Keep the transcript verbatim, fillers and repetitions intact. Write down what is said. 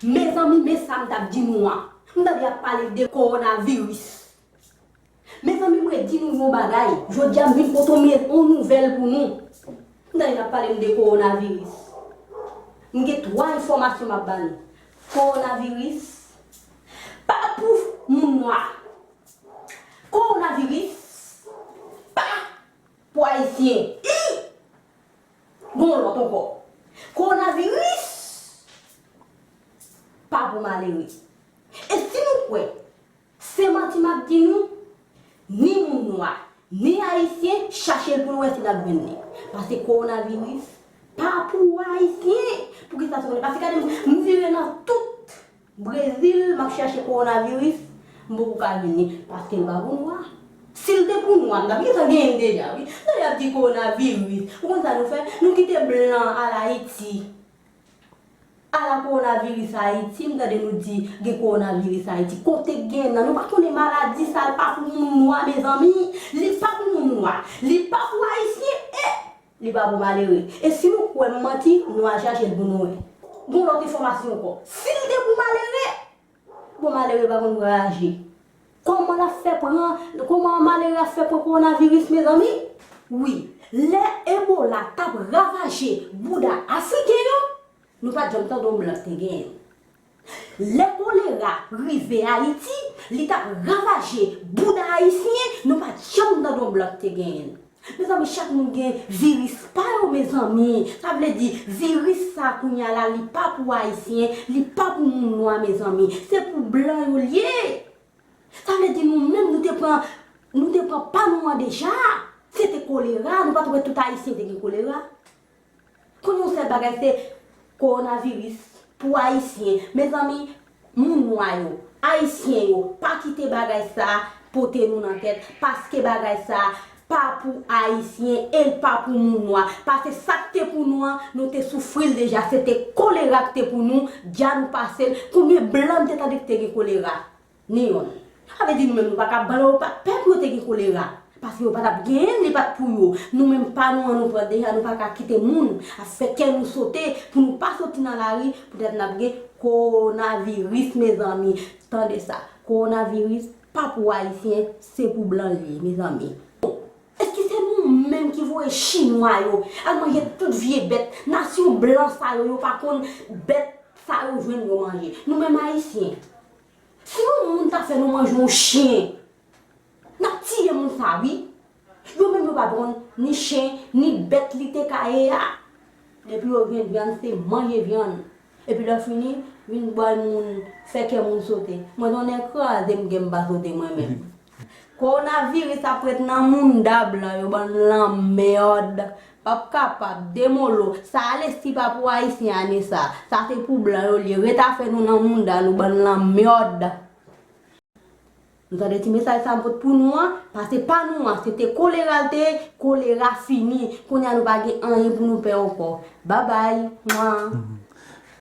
Mezanmi, men sa m t ap di nou an. M tande y ap pale de kowonaviris. Mezanmi, mwen di nou yon bagay. Jodi a, m vin pote yon me-, yon nouvèl pou nou. M tande y ap pale m de kowonaviris. M gen twa enfòmasyon m ap ba nou. Kowonaviris pa pou moun nwa. Kowonaviris pa pou Ayisyen. I! Gon lòt ankò. Kowonaviris pa pou malere. E si nou kwè se manti m ap di nou, ni moun nwa, ni Ayisyen, chache l pou nou wè si n ap jwenn li. Paske kowonaviris pa pou Ayisyen. Poukisa se konsa? Paske gade m, m vire nan tout Brezil, m ap chache kowonaviris, m poko ka jwenn li, paske l pa pou nwa. Si l te pou nwa, m t ap gentan genyen l deja, wi. Lè y ap di kowonaviris, ou konn sa nou fè? Nou kite blan al Ayiti. Ala kowonaviris Ayiti, m tande nou di gen kowonaviris Ayiti. Kote k genyen nan? Nou pa konnen maladi sa, l pa pou moun nwa, mezanmi. Li pa pou moun nwa. Li pa pou Ayisyen. E Li pa pou malere. E si nou kwè m manti, nou al chache l pou nou wè. Gon lòt enfòmasyon ankò. Si l te pou malere, bon, malere pa konn vwayaje. Kòman l ap fè pran, kòman malere ap fè pran kowonaviris, mezanmi? Wi, lè Ebola t ap ravaje bouda afriken yo, nou pa t janm tande yon blan k te genyen l. Lè kolera rive Ayiti, li t ap ravaje bouda ayisyen, nou pa t janm tande yon blan k te genyen l. Mezanmi, chak moun gen viris pa yo, mezanmi. Sa vle di, viris sa kounye a la, li pa pou ayisyen, li pa pou moun nwa, mezanmi. Se pou blan yo l ye. Sa vle di nou menm, nou te pran, nou te pran pa nou an deja. Se te kolera, nou pa t wè tout ayisyen te gen kolera? Kounye a yon sèl bagay se kowonaviris pou ayisyen. Mezanmi, moun nwa yo, ayisyen yo, pa kite bagay sa pote nou nan tèt, paske bagay sa pa pou ayisyen e l pa pou moun nwa. Paske sa k te pou nou an, nou te soufri l deja. Se te kolera k te pou nou, dja nou pase l. Konbyen blan n te tande k te gen kolera? Ni yonn. Sa vle di nou menm nou pa ka ban yo pa, pèp yo te gen kolera. Paske yo pa t ap genyen l, li pa t pou yo. Nou menm pa nou an nou pran deja, nou pa ka kite moun ap fè kè nou sote pou nou pa soti nan lari, poutèt n ap gen kowonaviris, mezanmi. Tande sa, kowonaviris pa pou ayisyen, se pou blan l ye, mezanmi. Èske se nou menm ki voye chinwa yo al manje tout vye bèt? Nasyon blan sa yo, yo pa konn bèt sa yo jwenn yo manje. Nou menm ayisyen, si yon moun ta fè nou manje yon chen, n ap tiye moun sa, wi. Yo menm yo pa t konn ni chen, ni bèt li te ka ye a. Depi yo jwenn vyann, se manje vyann. Epi lè fini, vin bay moun, fè kè moun sote. Mwen tonnè kraze m gen m pa sote mwen menm. Kowonaviris ap ret nan mounda blan yo, bann lanmèd. P ap kapab, demolo. Sa a lesi pa pou ayisyen ane sa. Sa se pou blan yo l ye. Ret afè nou nan mounda nou, bann lanmèd. Nou tande ti mesaj sa m pot pou nou an, paske pa nou an, se te kolera l te ye, kolera fini. Kounye a nou pa gen anyen pou nou pè ankò. Babay, mwa.